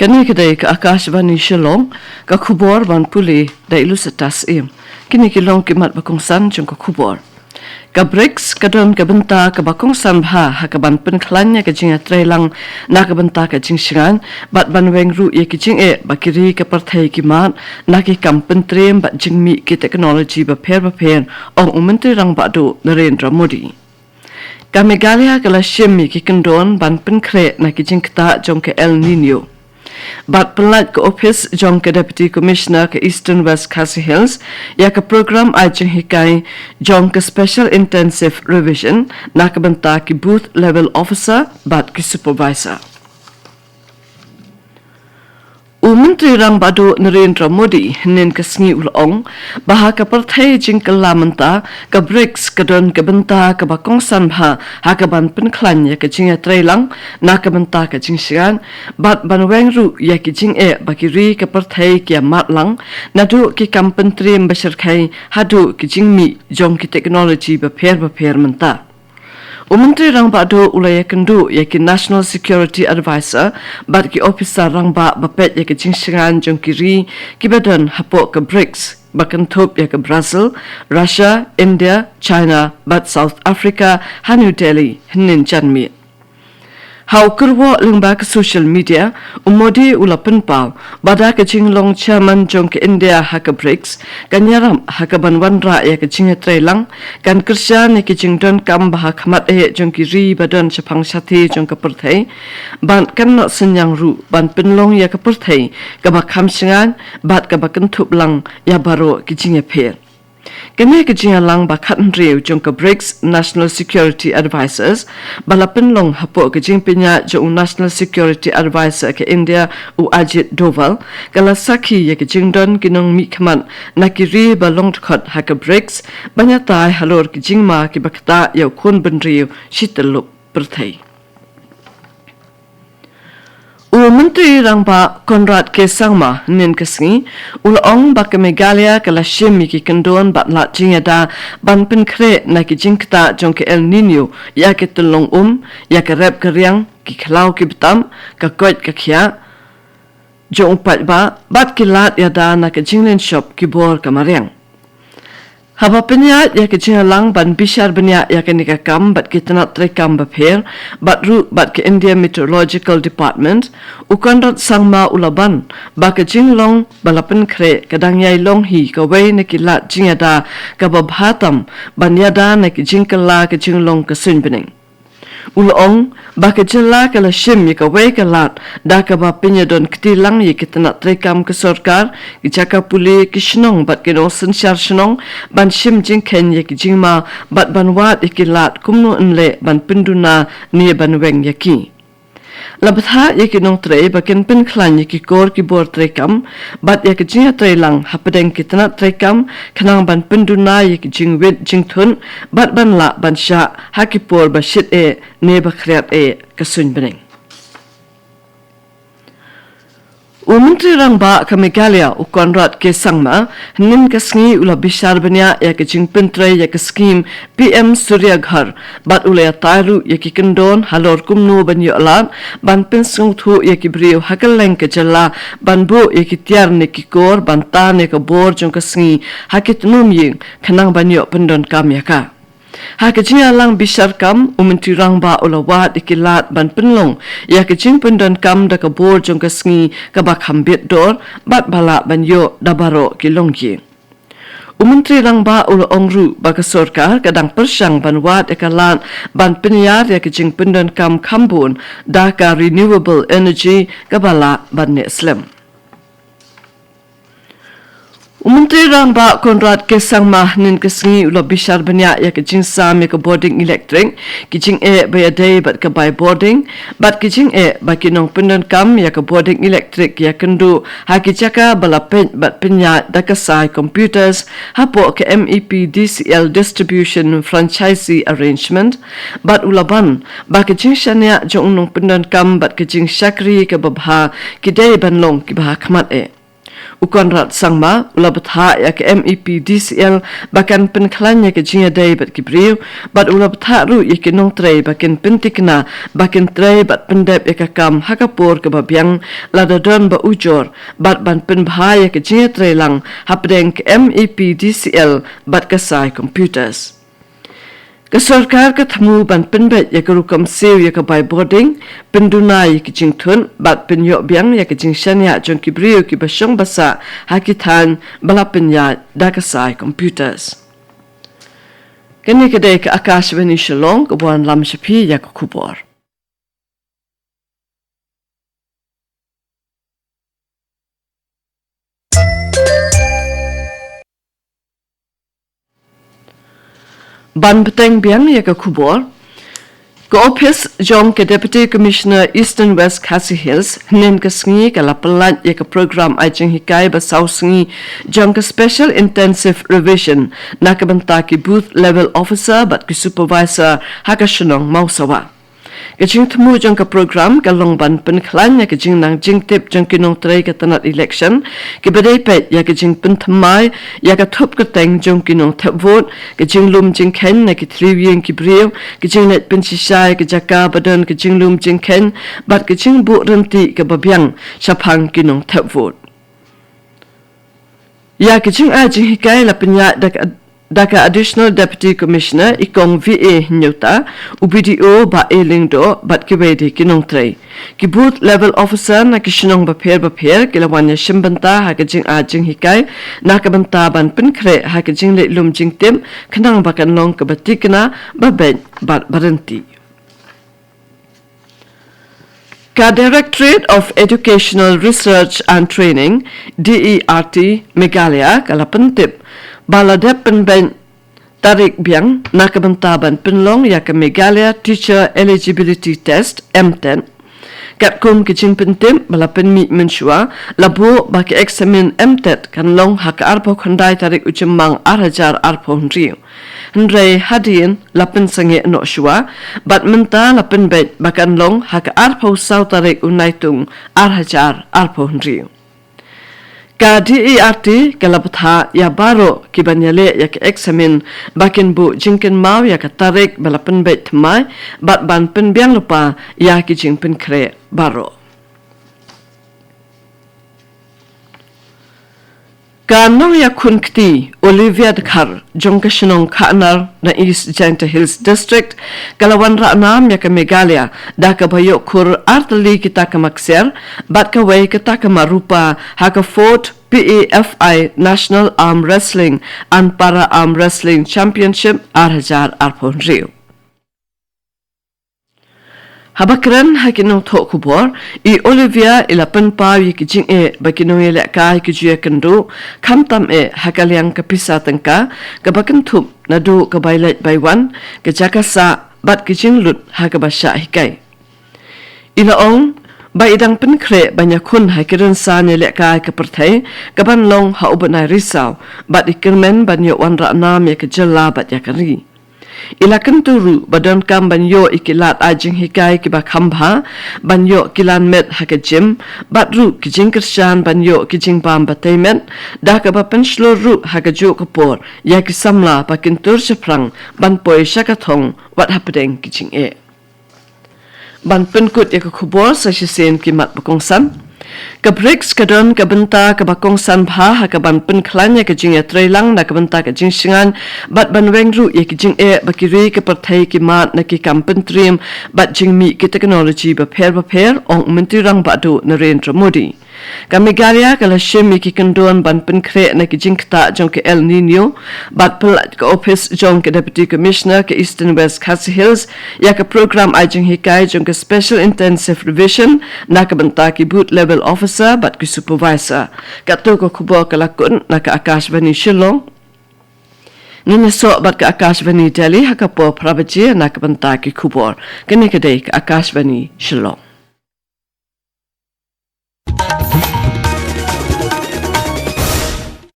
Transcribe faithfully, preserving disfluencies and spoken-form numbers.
Kane ka dei ka Akashvani Shillong, ka khubor ban pule da i Lucetta Syiem. Kine ki long ki mat ba kongsan jong ka khubor. Ka brics ka don ka bynta kaba kongsan bha ha kaban pynkhlaiñ ïa ka jingïatreilang na ka bynta ka jingshngaiñ bad ban weng ruh ïa ki jingeh ba ki ri ka pyrthei ki mad na ki kam pyntriem bad jingmih ki technology bapher bapher, ong u Myntri Rangbah Duh Narendra Modi. Ka Meghalaya ka la shim ïa ki kyndon ban pynkhreh na ki jingktah jong ka El Nino. Bad pynlait ka ophis jong ka Deputy Commissioner ka Eastern West Khasi Hills ïa ka program ai jinghikai jong ka Special Intensive Revision na ka bynta ki Booth Level Officer bad ki Supervisor. U Myntri Rangbah Duh Narendra Modi hynnin ka sngi u la ong ba ha ka pyrthei jingkylla mynta, ka brics ka don ka bynta kaba kongsan bha ha kaban pynkhlaiñ ïa ka jingïatreilang na ka bynta ka jingshngaiñ bad ban weng ruh ïa ki jingeh ba ki ri ka pyrthei ki ïa mad lang, naduh ki kam pyntriem bashyrkhei haduh ki jingmih jong ki technology bapher bapher mynta. U Myntri Rangbah Duh u la ïakynduh ïa ki National Security Advisor bad ki ophisar rangbah ba peit ïa ka jingshngaiñ jong ki ri kiba don hapoh ka brics, ba kynthup ïa ka Brazil, Russia, India, China bad South Africa ha New Delhi hynnin janmiet. Ha u kyrwoh lyngba ka social media, u Modi u la pynpaw ba da ka jinglong chairman jong ka India ha ka brics, kan ïarap ha kaban wanrah ïa ka jingïatreilang, kan kyrshan ïa ki jingdonkam ba ha khmat eh jong ki ri ba don shaphang shathie jong ka pyrthei, bad kan noh synñiang ruh ban pynlong ïa ka pyrthei kaba kham shngaiñ bad kaba kynthup lang ïa baroh ki jingïapher. Kane ka jingïalang ba khathynriew jong ka brics National Security Advisors ba la pynlong hapoh ka jingpynïaid jong u National Security Advisor ka India, u Ajit Doval, ka la sakhi ïa ka jingdon ki nongmihkhmat na ki ri ba long dkhot ha ka brics ban ïatai halor ki jingma kiba ktah ïa u khun bynriew shi tyllup pyrthei. U Myntri Rangbah Conrad K Sangma hynnin ka sngi u la ong ba ka Meghalaya ka la shim ïa ki kyndon bad lad jingïada ban pynkhreh na ki jingktah jong ka El Nino ïa ki tyllong um, ïa ka rep ka riang, ki khlaw ki btam, ka koit ka khiah jong u paidbah bad ki lad ïada na ka jinglynshop ki bor ka mariang. Haba pynïaid ïa ka jingïalang ban bishar bniah ïa kane ka kam bad ki tnat treikam bapher bad ruh bad ka India Meteorological Department, u Conrad Sangma u la ban ba ka jinglong ba la pynkhreh ka dang ïai long hi kawei na ki lad jingïada kaba bha tam ban ïada na ki jingkylla ka jinglong ka suiñ bneng. U la ong ba ka jylla ka la shim ïa kawei ka lad da kaba pynïadon kti lang ïa ki tnat treikam ka sorkar, ki jaka pule, ki shnong bad ki nongsynshar shnong ban shim jingkheiñ ïa ki jingma bad ban wad ïa ki lad kumno yn leh ban pynduna ne ban weng ïa ki. La bthah ïa ki nongtrei ba kin pynkhlaiñ ïa ki kor ki bor treikam bad ïa ka jingïatreilang hapdeng ki tnat treikam khnang ban pynduna ïa ki jingwit jingthun bad ban lah ban shah ha ki por ba shit eh ne ba khriat eh ka suiñ bneng. U Myntri Rangbah ka Meghalaya, u Conrad K Sangma, hynnin ka sngi u la bishar bniah ïa ka jingpyntrei ïa ka skhim P M Surya Ghar bad u la ïatai ruh ïa ki kyndon halor kumno ban ïoh lad ban pynsngewthuh ïa ki briew ha kylleng ka jylla ban buh ïa ki tiar ne ki kor ban tan ïa ka bor jong ka sngi ha ki tnum ïing khnang ban ïoh pyndonkam ïa ka. Ha ka jingïalang bishar kam, u Myntri Rangbah u la wad ïa ki lad ban pynlong ïa ka jingpyndonkam da ka bor jong ka sngi kaba kham bit dor bad ba lah ban ïoh da baroh ki longïing. U Myntri Rangbah u la ong ruh ba ka sorkar ka dang pyrshang ban wad ïa ka lad ban pynïar ïa ka jingpyndonkam kham bun da ka renewable energy kaba lah ban neh slem. U Myntri Rangbah Conrad K Sangma hynnin ka sngi u la bishar bniah ïa ka jingsam ïa ka bording elektrik, ki jingeh ba ïadei bad ka bai bording bad ki jingeh ba ki nongpyndonkam ïa ka bording elektrik ïakynduh ha ki jaka ba la peit bad pynïaid da ka sai computers hapoh ka M E P D C L Distribution Franchisee Arrangement, bad u la ban ba ka jingshaniah jong u nongpyndonkam bad ka jingshakri kaba bha ki dei ban long kiba ha khmat eh. U Conrad Sangma u la bthah ïa ka M E P D C L ba kan pynkhlaiñ ïa ka jingïadei bad ki briew, bad u la bthah ruh ïa ki nongtrei ba kin pyntikna ba kin trei bad pyndep ïa ka kam ha ka por kaba biang lada don ba ujor, bad ban pynbha ïa ka jingïatreilang hapdeng ka M E P D C L bad ka Sai Computers. Ka sorkar ka thmu ban pynbeit ïa ka rukom siew ïa ka bai bording, pynduna ïa ki jingthut, bad pynïoh biang ïa ka jingshaniah jong ki briew kiba shong ba sah ha ki thaiñ ba la pynïaid da ka Sai Computers. Kane ka dei ka Akashvani Shillong kaba wanlam sha phi ïa ka khubor. Ban bteng biang ïa ka khubor. Ka ophis jong ka Deputy Commissioner Eastern West Khasi Hills hynnin ka sngi ka la pyllait ïa ka program ai jinghikai ba saw sngi jong ka Special Intensive Revision na ka bynta ki Booth Level Officer bad ki Supervisor ha ka shnong Mawsawa. Ka jingthmu jong ka program ka long ban pynkhlaiñ ïa ka jingnang jingtip jong ki nongtrei ka tnat election, kiba dei peit ïa ka jingpynthymmai ïa ka thup kyrteng jong ki nongthep vote, ka jinglum jingkheiñ na ki thliew ïing ki briew, ka jingleit pynshisha ïa ka jaka ba don ka jinglum jingkheiñ, bad ka jingbuh rynti kaba biang shaphang ki nongthep vote. Ïa ka jingai jinghikai la pynïaid da ka, da ka Additional Deputy Commissioner i Kong V A Hynñiewta, u B D O Bah A Lyngdoh bad kiwei de ki nongtrei. Ki Booth Level Officer na ki shnong bapher bapher ki la wan ïashim bynta ha ka jingai jinghikai na ka bynta ban pynkhreh ha ka jingleit lum jingtip, khnang ba kan long kaba tikna, ba beit bad ba rynti. Ka Directorate of Educational Research and Training, D E R T, Meghalaya ka la pyntip ba la dep pynbeit tarik biang na ka bynta ban pynlong ïa ka Meghalaya Teacher Eligibility Test, M TET. Katkum ka jingpyntip ba la pynmih mynshuwa, la buh ba ka eksamin M TET kan long ha ka arphew khyndai tarik u Jymmang ar hajar arphew hynriew. Hynrei hadien la pynsangeh noh shuwa, bad mynta la pynbeit ba kan long ha ka arphew saw tarik u Naitung ar hajar arphew hynriew. Ka D E R T ka la bthah ïa baroh kiban ïaleh ïa ka eksamin ba kin buh jingkynmaw ïa ka tarik ba la pynbeit thymmai, bad ban pynbiang lypa ïa ki jingpynkhreh baroh. Ka nongïakhun kti Olivia Dkhar jong ka shnong Khahnar na East Jaintia Hills District ka la wanrah nam ïa ka Meghalaya da kaba ïoh khur ar tylli ki takma ksiar bad kawei ka takma rupa ha ka fourth P A F I National Arm Wrestling and Para Arm Wrestling Championship ar hajar arphew hynriew. Haba kren ha ki nongthoh khubor, i Olivia i la pynpaw ïa ki jingeh ba ki nongïalehkai ki ju ïakynduh, khamtam eh ha ka liang ka pisa tyngka kaba kynthup naduh ka bai leit bai wan, ka jaka sah bad ka jinglut ha kaba shah hikai. I la ong ba i dang pynkhreh ban ïakhun ha ki rynsan ïalehkai ka pyrthei kaban long ha u bnai Risaw, bad i kyrmen ban ïoh wanrah nam ïa ka jylla bad ïa ka ri. I la kyntu ruh ba donkam ban ïoh ïa ki lad ai jinghikai kiba kham bha, ban ïoh ki lan met ha ka gym, bad ruh ki jingkyrshan ban ïoh ki jingbam ba tei met, da kaba pynshlur ruh ha kajuh ka por ïa ki samla ba kin tur shaphrang ban poi sha ka thong wat hapdeng ki jingeh. Ban pynkut ïa ka khubor sa shisien ki mat ba kongsan. Ka brics ka don ka bynta kaba kongsan bha ha kaban pynkhlaiñ ïa ka jingïatreilang na ka bynta ka jingshngaiñ bad ban weng ruh ïa ki jingeh ba ki ri ka pyrthei ki mad na ki kam pyntriem bad jingmih ki technology bapher bapher, ong u Myntri Rangbah Duh Narendra Modi. Ka Meghalaya ka la shim ïa ki kyndon ban pynkhreh na ki jingktah jong ka El Nino, bad pyllait ka ophis jong ka Deputy Commissioner ka Eastern West Khasi Hills ïa ka program ai jinghikai jong ka Special Intensive Revision na ka bynta ki Booth Level Officer bad ki Supervisor. Katto ka khubor ka la kut na ka Akashvani Shillong. Ngin ïasoh bad ka Akashvani Delhi ha ka por phra baje na ka bynta ki khubor. Kane ka dei ka Akashvani Shillong.